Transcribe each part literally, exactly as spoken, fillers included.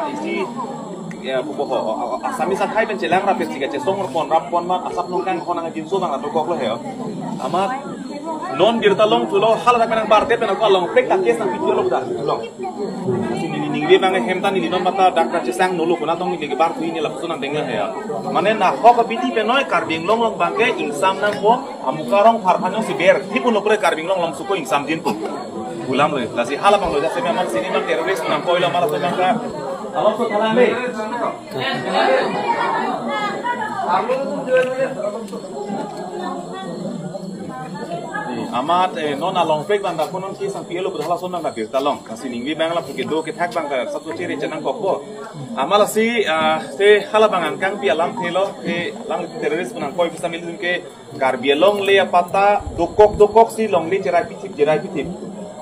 Isi, ya, buko ho, Assamese akhai pen chelang rap si kachesong pon rap pon ma asap nongkang ho nang jinso bang ato kok lo he. Amat non birta longthulo, hala dak nang bar te pen ako along pek ta case nang video lo dak long. Neli ningve bang hem ta neli non mata dak kachesang nolo kuna tong neli ke bar thui neli lapuson nang deng he. Mane na ho ka bidi penoi Karbi Anglong along bangke ingsam nangpo. Amuka rong pharphan jongsi ber, thipun lo pura Karbi Anglong along suko ingsam din pu. Ulam lo, lasi hala bang lo, jase memang sini bang terrorist nang koi lo malah tuh bang ka. Along so thalang deh. Amat, eh, non along pek bang dak konon ki sang pielo hala son bang dak talong. Lasi ningve bang la puke do kethak bang ka sab so chere chenang kokpo. Amat lasi, ah, te hala bang angkang pi alamthe lo, te lang terrorist nang koi bisa milun ke Karbi Anglong le apata dokok dokok si longle cherai pithip cherai pithip.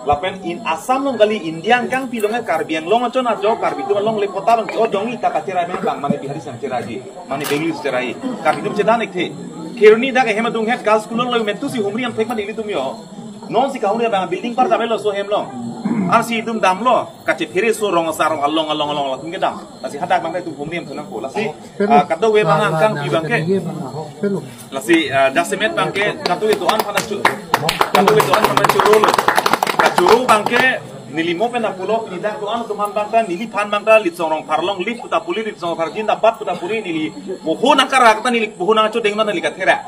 Lapen in Assam along kali India angkang pi longle Karbi Anglong achon ajo Karbi atum along le kota bang o dong ita kacherai bang bang mane Bihari sang cherai ji, mane Bengali cherai. Karbi atum chedan ekthe. Kheroni dak hem adung het girls school along lo metu si humri am thek mane ilitum yo. Non si kahumri bang building par damlo so hem long. Ar si itum damlo kachephere so rong asar along along along latum kedam. Lasi hadak bang itum humri am thunang ko. Lasi, ah, kadokave bang angkang pi bangke. Lasi, ah, jasemet bangke, katu itu an pana chu. Katu itu an pana churu lo. Kachuru bangke, neli mo pen apulo, neli dak do-an atum aphan bangta, neliphan bangta, Litsong Rongphar along live puta puli, Litsong Rongphar jindabad puta puli, neli, boho nang karak ta, neli, boho nang chodeng na, neli kathera.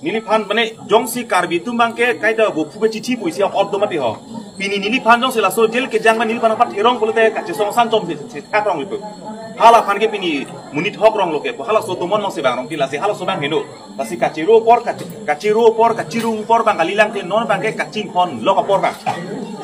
Neliphan mane jongsi Karbi atum bangke, kaita bo phu be chichi puisi ot do mati ho. Pini neliphan jongsi laso jail kejang ma neliphan aphan therong pulote kachesong san chom si, si thak rong lipo. Hala aphan ke pini monit hok rong lo ke, halaso tomon nong si bang rong ti lasi halaso bang heno. Lasi kachiru apor, kachi-, kachiru apor, kachiru apor bang kalilang te non bangke kachinghon lo apor bang.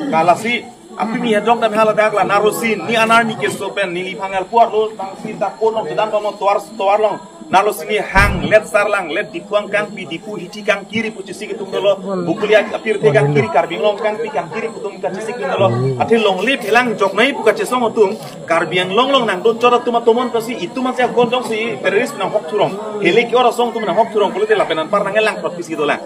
Kalasi, apimi adong dam hala dak la narosin, ni anar ni keso pen, neliphan alpuar lo, bang si ta kono kedan bang tovar, tovar long. Nalo sini hang, let sarlang, let Diphu angkang pi, Diphu hithi kangkiri pu chesik atum dolo. Bukuli apirthe kangkiri, Karbi Anglong kangpi kangkiri pu atum kachesik atum dolo. Athe longle phelang joknai pu kachesong atum, Karbi Anglong along nangdon chot atum atomon pasi itum ansi akon jongsi terrorist nang hok thurong. Hele ki ora song atum nang hok thurong, pulote lapen anpar nang elang prot pisi dolang.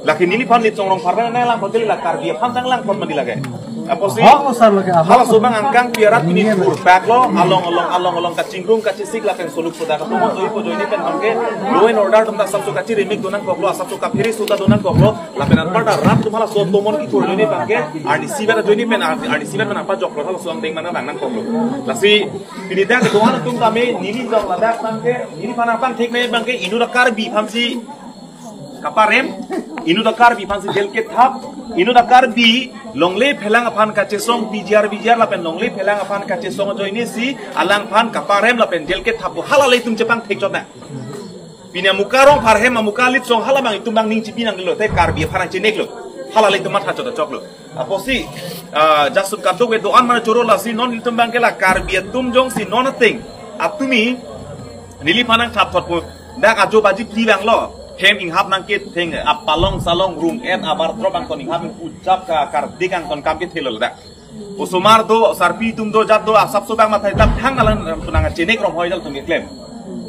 Laki neliphan Litsong Rongphar nang elang prot la Karbi aphan tang elang prot mandi lake. Apotsi, hok lo sar lake, ahok halaso bang angkang pi arat pini thur pak lo, along, along, along, along, kachingrung, kachesik lapen soluk soda, katomon joi po joine pen bangke, law and order atum ta asapso kachirimik donang koklo, asapso kaphere suta donang koklo, lapen anpar ta rat atum halaso tomon kithur joine bangke, arnisi vet joine pen, arnisi vet pen apa joklo halaso angdeng mana nang nang koklo. Lasi, pini dak doan atum tame, neli jok ladak bangke, neliphan aphan thek me bangke, inut a Karbi aphansi, kaparem, inut a Karbi aphansi jail kethap, inut a Karbi longle phelang aphan kachesong P G R V G R lapen longle phelang aphan kachesong ajoine si alangphan kaparem lapen jail kethap pu hala le itum chepangthek chot na. Pini amuka Rongphar hem amuka Litsong hala bang itum bang ning chipi nanglo te Karbi aphan nang chineklo. Hala le itum matha chot choklo. Apotsi, ah, jasun kadokave doan mana choro lasi non itum bangke la Karbi atum jongsi non ateng. Atumi, neliphan nang thap thot pu. Dak ajo baji phli bang lo. Hem inghap nang kit theng, apalong salong room et abar tro bang ton inghap in ucap ka kardik ang ton kam kit thelo dak. Osomar do, sarpi atum do, jat do, asapso bang mathai tap thang alang nang chenek rom hoi dal tum keklem.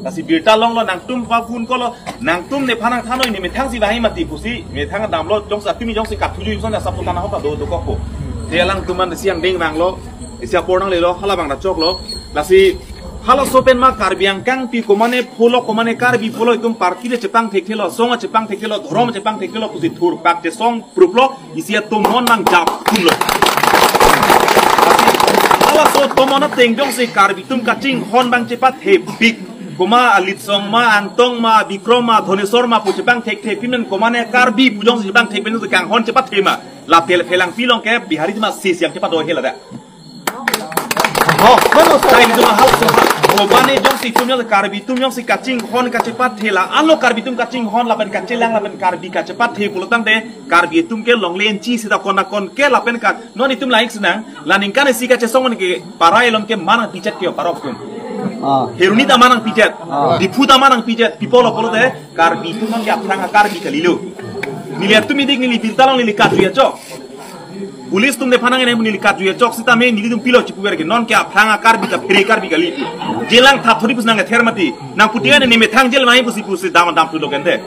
Lasi birta longlo nangtum pa phone ko lo, nangtum nephan nang thanoi ne methang si bahai mati pusi, methang damlo, jongsi atumi jongsi kathuju son asapso kana hota do, do kokpo. Te alangtum an si angdeng bang lo, isi apor nanglelo, hala bang rachok lo. Lasi, halaso pen ma Karbi angkang pi komane pholo, komane Karbi pholo itum party le chepangthek thelo, song chepangthek thelo, dhorom chepangthek thelo, pusi thur pak chesong proof lo, isi atomon nang jap thum lo. Halaso tomon ateng jongsi Karbi atum kachinghon bang chepathe pik. Koma a Litsong ma, Angtong ma, Bikrom ma, Dhonesor ma, pu chepangthek the pin men komane Karbi pu jongsi chepangthek pin kanghon chepathe ma. La tel phelang pilong ke Bihari ma si siang chepat do hela da. Oh, kono sa ini cuma hal cuma. Kobane jongsi itum jongsi Karbi atum jongsi kachinghon kachepathe la, anlo Karbi atum kachinghon lapen kachelang lapen Karbi kachepathe pulotangte Karbi atum ke longle enchi sita kona kon ke lapen ka non itum laik senang, la ningkan isi kachesong ke parai along ke manang pichet ke parok atum. Ah. Heruni ta manang pichet, Ah. Diphu ta manang pichet, people of polote Karbi atum non ke aphrang a Karbi kalilo. Neli atum idik neli birta along neli kaju achok. Police atum nephan nangkene neli kaju achok sitame nelitum pilo chipuver ke non ke aphrang a Karbi ta phere Karbi kali. Jelang thap thori pus nangkether mati. Nangputi ane ne methang jel mai pusi pusi dam dam tu lo kente.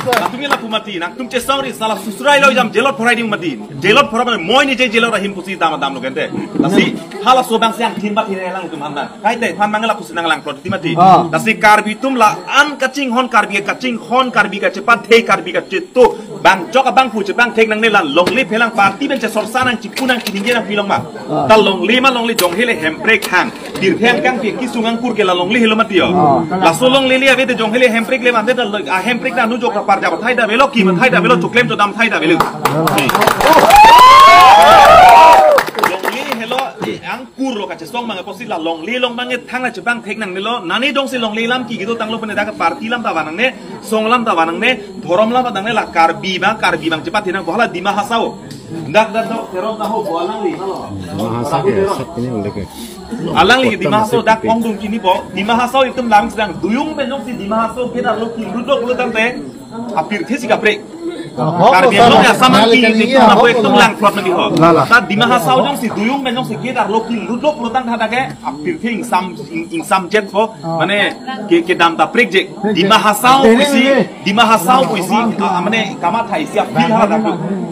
Nangtum lapu mati, nangtum chesong ri sala susurai lo jam jelot phorai ding mati. Jelot phorai mane moi ni je jelot ahin pusi dam dam lo kente. Lasi halaso abang siang thin bat hine lang tum handa. Kaite phan mangla pusi nanglang plot di mati. Ah. Lasi Karbi atum la-an kachinghon Karbi kachinghon Karbi kachepathe Karbi kacheto bang chok abang pu chepangthek nangne la longle phelang party pen chesorsa nang chipu nang chiningje nang pilong ma. Ah. Ta longle ma longle jong hele Hemprek hang. Dirpheng kangpi kesung angkur ke la longle helo mati yo. Ah. Laso longle le ave te jong hele Hemprek le bang te ta lo-, a Hemprek ta nu jok ta parja pathai ta avelo ki pathai ta avelo choklem chodam thai ta avelo. Longle helo ang kur lo kachesong mang apotsi la longle along mang thang la chepangthek nangnelo, nane jongsi longle alam ke kedo tanglo pene dak party alam ta vanangne, song alam ta vanangne, dhorom alam ta vanangne la Karbi abang, Karbi abang chepathe nang bo hala Dima Hasao. Dak dak dok terok ta ho bo alangli. Dima Hasao ke, sab kini ulek ke. Alangli Dima Hasao dak ongdung chinipo, Dima Hasao itum lang sedang duyung pen jongsi Dima Hasao kedar lo ki ludok lo tangte, apirthe si kaprek. Karbi Anglong ya samang ki itum na boy itum lang plot na biho. Lala. Ta Dima Hasao jongsi duyung pen jongsi kedar lo ki ludok lo tang thada ke apirthe ingsam ing- ingsam jet po. Mane ke kedam ta prek je. Dima Hasao pusi, Dima Hasao pusi, ah, mane kamathai si apil hala dak.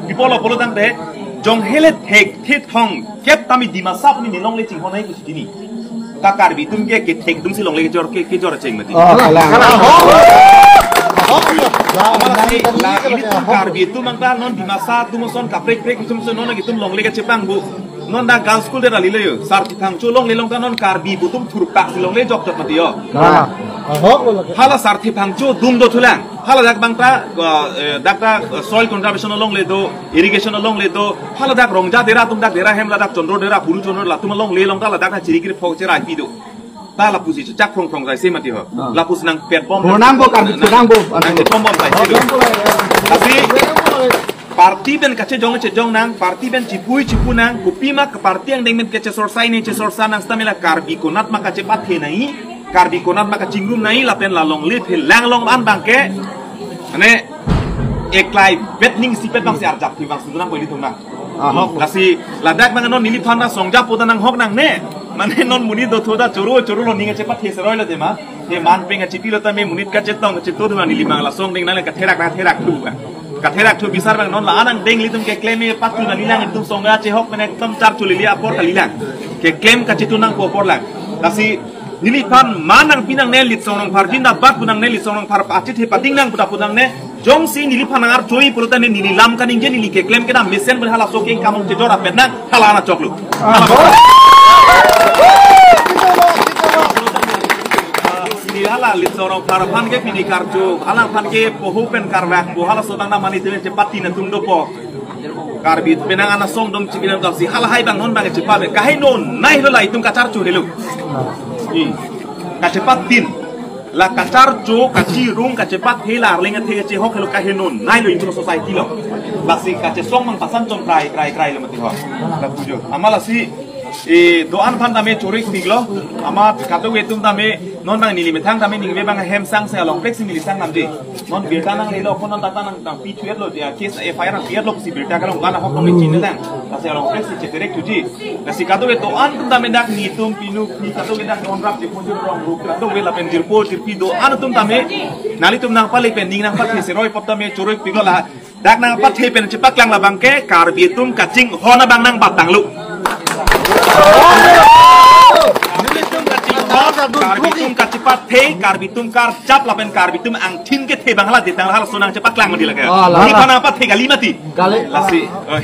People of polo tangte jong hele thek thithong kep tame Dimasa pu ni longle chinghon nai pusi chini. Ta Karbi atum ke kethek atum si longle kejor ke kejor cheng mati. Oh, kalang. Kalang. Oh. Oh. Amala si la ilitum Karbi atum angta non Dimasa atum ason kaprek prek atum ason non itum longle kachepang bu. Non dak girls school de rally lo yo. Sarthe Phangcho longle along ta non Karbi atum thurpak si longle jok jok mati yo. Kalang. Ahok lo lake. Hala Sarthe Phangcho dung dothulang. Hala dak abang ta, eh, dak ta, eh, soil conservation alongle do, irrigation alongle do, hala dak Rongja Dera atum dak Dera hem ladak Chondro Dera, Buru Chondro latum alongle along ta ladak na chirikiri phok cherai pi do. Ta lapusi chak phrong phrong sai se mati ho. Ah. Lapusi nangpet bom. Bonang bo kan, nang, bonang bo. Nangpet bom bom sai se do. Tapi party pen kachejong chejong nang, party pen chipui chipu nang, kopi ma ke party angdeng pen kechesorsai ne chesorsa nang stamela Karbi konat ma kachepathe nai, Karbi konat ma kachingrum nai lapen la longle phelang along an abang ke, mane eklai bet ning sipet abang si arjap thi abang si dunang ko ilitum nang. Ahok. Lasi ladak abang non neliphan ta songja pu ta nanghok nangne. Mane non monit dothu ta choro choro lo ning chepathe seroi lo dema. He man peng achipi lo tame monit kachetong kacheto dema neli abang la song ding nang le katherak na therak thu abang. Katherak thu bisar abang non la-an angdeng ilitum keklem e patu nang lilang itum songja chehok mane ekdom charcho lili apor kalilang. Keklem kachetu nangpo apor lang. Lasi neliphan man nangpi nangne Litsong Rongphar jin da bat pu nangne Litsong Rongphar pa achethe pading nang pu ta pu nangne jongsi neliphan nang archoi pulo tane neli lam kaningje neli keklem kedam mesen pen halaso keng kamong chejor apet nang hala ana choklo. Hala Neli hala Litsong Rongphar aphan ke pini karcho, hala aphan ke poho pen karvak po, halaso abang na mani tene chepati na tum dopo. Karbi penang ana song dom chipi nang kapsi, hala hai abang non abang chepa be. Kaheno nai lo la itum kacharcho helo. Hmm. Kachepatin. La kacharcho, kachirung, kachepathe la arleng athe kachehok helo kaheno nai lo itum society lo. Lasi kachesong mang pasan chom krai, krai, krai lo mati ho. La pujo. Amala si E, do-an aphan tame choro-ik pik lo. Amat kadokave atum tame non abang neli methang tame ningve abang hem sang se along plek si neli sang namji. Non birta nanglelo ko non data nang tang pi thuet lo dia case F I R nang pi-et lo si birta kalong bana hok nang chin nang. Lasi along plek si cheterek thuji. Lasi kadokave do-an atum tame dak netum pinu pi kadokave dak non rap di pusi rong ruk kadokave lapen jirpo jirpi do-an atum tame nanglitum nangpale pen ning nangpathe seroi apot tame choro-ik pik lo la. Dak nangpathe pen chepaklang labang ke Karbi atum kachinghon abang nangbatang lo. Karbi atum kachinghon, Karbi atum kachepathe, Karbi atum karchap lapen Karbi atum angthin kethe abang hala detang halaso nang chepaklang mati lake. Oh, la, la. Ini pa nangpathe kali mati. Kali. Lasi. Oi.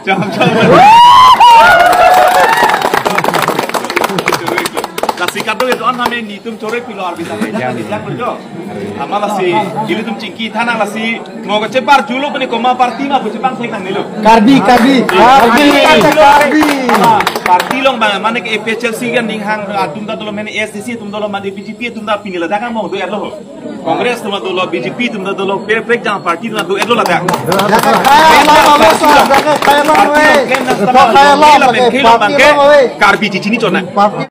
Jam, jam. Lasi kadokave Hame netum chore pilo arbi ta. Jang. Jang berjo. Ama lasi, ilitum chingki thanang lasi, mo kachepar julo puni koma party ma puchepang thek nangnelo. Karbi, Karbi. Karbi. Karbi. Karbi. Ama, party along ba, mane ke A P H L C kan ning hang atum ta dolo mane A S D C atum dolo mane B J P atum ta pini ladak kan mo do erlo. Congress atum dolo, B J P atum dolo, pe pek jang party atum do erlo ladak. Jaga kaya lo, lo, lo, jaga kaya lo, party we. Along kan nasa jaga kaya lo, lapen jaga khelo party bangke, lo, we. Karbi chichini chona. Party